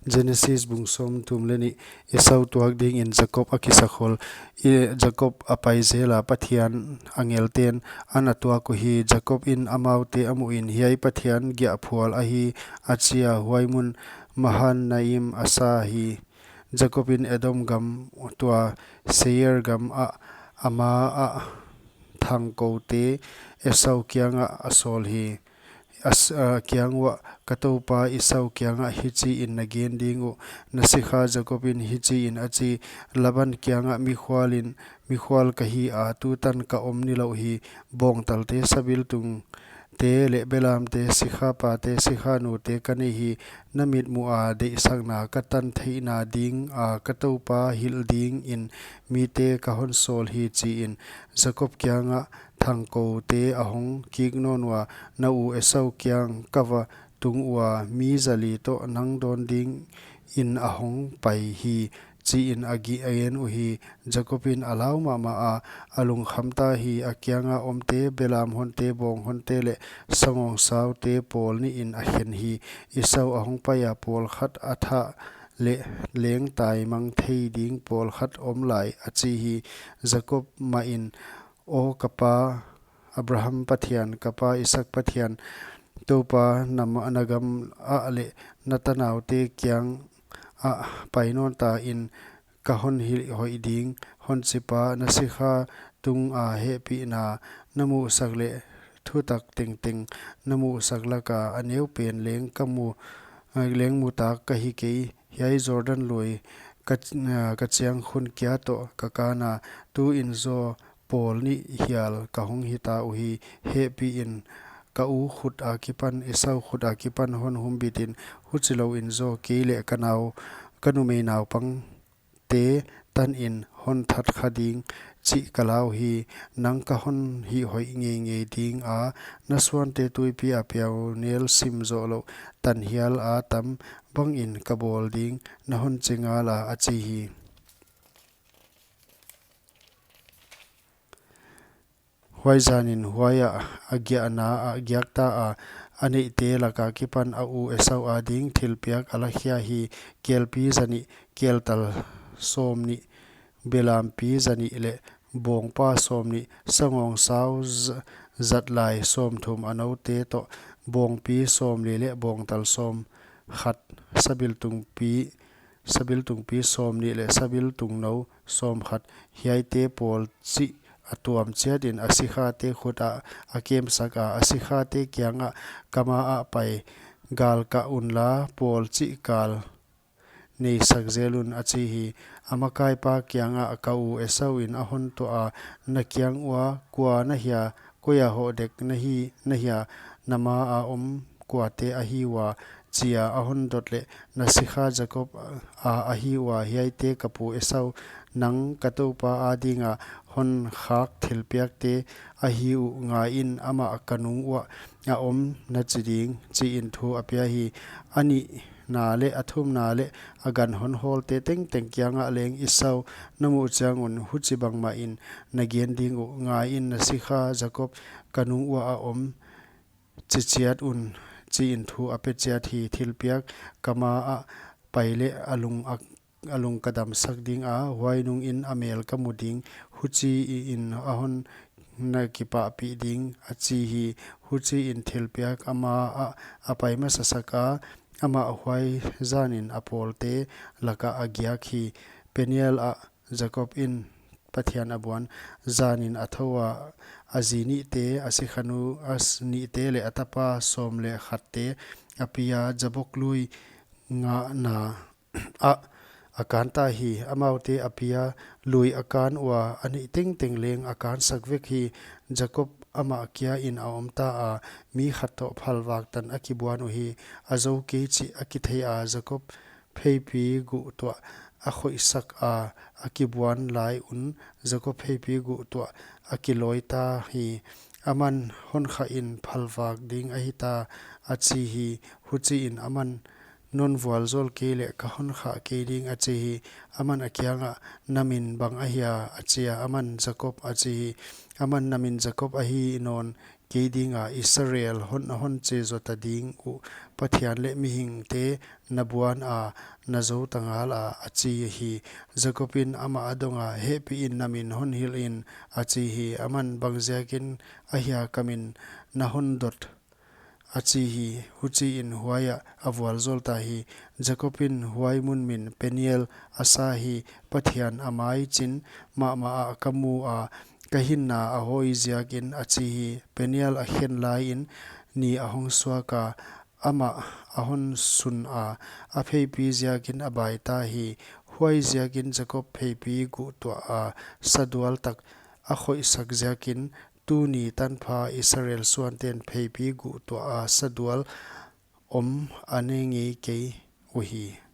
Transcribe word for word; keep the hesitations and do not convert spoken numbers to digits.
Genesis bung sawmthum leh nih. Esau tuak dingin Jakob a kisakhol. I-, Jakob a pai zel a, Pathian angelten ana tuak uhi. Jakob in amaute a muhin, "Hiai Pathian giahphual ahi," a chi a, huai mun Mahanaim a sa hi. Jakob in Edom gam, tua Seir gam ah ama a thangkoute Esau kiangah a sawl hi. A s-, a kiang uah, "Ka toupa Esau kiangah hichiin na gen ding uh: Na sikha Jakob in hichiin a chi, 'Laban kiangah mikhual in, mikhual ka hi a, tutan ka om nilouh hi. Bawngtalte, sabiltungte leh belamte, sikhapate, sikhanute ka nei hi. Na mitmuh a deihsakna ka tan theihna dinga ka toupa hilh dingin mite ka hon sawl hi,' chiin, Jakob kiangah thangkoute a hong kik nawn ua, na u Esau kiang ka va tung ua, mi zali toh nang dawn dingin a hong pai hi," chiin a gi-, a gen uhi. Jakob in a lau mahmah a, a lungkham ta hi. A kianga omte, belam honte, bawng honte leh sangawng saute pawl nihin a khen hi. Esau a hong pai a, "Pawlkhat a thah leh leng taimang thei ding pawlkhat om lai," a chi hi. Jakob mah in, "Aw ka pa Abraham Pathian, ka pa Isak Pathian, toupa, na ma-, na gam ah leh na tanaute kiangah pai nawn ta in, ka hon hilh hoih ding. Hon chi pa, na sikha tunga hehpihna na muhsak leh thutak tengteng na muhsak laka a neupen leng ka mu, leng mu tak ka hi kei. Hiai Jordan lui ka, ka chiang hun kia toh ka kan a, tuin zaw pawl nih hial ka hong hita uhi. Hehpihin ka u khut akipan, Esau khut akipan hon humbit in, huchilouin zaw kei leh ka nau, ka numei naupangte tanin hon that kha ding chih ka lau hi. Nang ka hon hih hoih ngeingei dinga, na suante tuipi a piaunel sim zoh louh tan hial a tam bangin ka bawl ding, na hon chi ngal a," a chi hi. Huai zanin huaiah a giahna a giak ta a, a neihte laka kipan a u Esau ading thilpiak a lakhia hi. Kelpi zanih, keltal sawmnih, belampi zanih leh bawngpa sawmnih, sangawngsau z-, zatlai sawmthum a noute toh, bawngpi sawmli leh bawngtal sawmkhat, sabiltungpi, sabiltungpi sawmnih leh sabiltungnou sawmkhat, hiaite pawl chih a tuam chiatin a sikhate khut ah a kemsak a, a sikhate kiangah, "Ka ma ah pai galkah unla, pawl chih kal neisak zel un," a chi hi. A makaipa kiangah, "Ka u Esau in a hon tuah a, na kiang ua, 'Kua na hia? Koia hoh dek na hi, na hia? Na ma a om kuate ahi ua?' chia a hon dot leh, na sikha Jakob a ahi ua, hiaite ka pu Esau, nang ka toupa adinga hon khak thilpiakte ahi uh, ngaiin, amah ka nung uah a om na chi ding," chiin thu a pia hi. A nihna leh a thumna leh a gan hon hawlte tengteng kiangah leng Esau na muh chiang un huchibang mahin na gen ding uh, ngaiin, na sikha Jakob ka nung uah a om chi chiat un, chiin thu a pe chiat hi. Thilpiak ka ma ah pai leh a lung a, a lung ka damsak dinga, huai nungin a mel ka mu ding, huchiin a hon na kipahpih ding, a chi hi. Huchiin thilpiak a ma ah a pai masasak a, amah huai zanin a pawlte lakah a giak hi. Peniel ah Jakob in Pathian a buan. Zanin a thou a, a zi nihte, a sikhanu a s-, nihte leh a tapa sawm leh khatte a pia, Jabok lui ngahna ah a kan ta hi. Amaute a pia lui a kan ua, a neih tengteng leng a kansak vek hi. Jakob amah kia in a om ta a, mi khat toh phalvak tan a kibuan uhi. A zou kei chih a kithei a, Jakob pheipi guh tuah a khoihsak a, a kibuan lai un Jakob pheipi guh tuah a kilawi ta hi. Aman, "Hon khah in, phalvak ding ahi ta," a chi hi. Huchiin aman, "Non vualzawl kei leh ka hon khah kei ding," a chi hi. Aman a kiangah, "Na min bang ahia?" a chi a, aman, "Jakob," a chi hi. Aman, "Na min Jakob ahi nawn kei dinga Israel hon a hon che zota ding uh Pathian leh mihingte na buana, na zouta ngala, a chi hi. Jakob in amah a donga, hehpih in na min hon hilh in, a chi hi. Aman, bangziakin ahia ka min na hon dot, a chi hi. Huchiin huaia a vualzawlta hi. Jakob in huai mun min Peniel a sa hi. Pathian a mai chin mahmah ah ka mu a, ka hinna a hawi ziakin, a chi hi. Peniel a khen laiin ni a hong suaka, amah a hon suna, a pheipi ziakin a baita hi. Huaiziakin Jakob pheipi guh tuaha sadual tak a khoihsak ziakin, tuni tanpha Israel suanten pheipi guh tuaha sadual om a ne ngei kei uhi.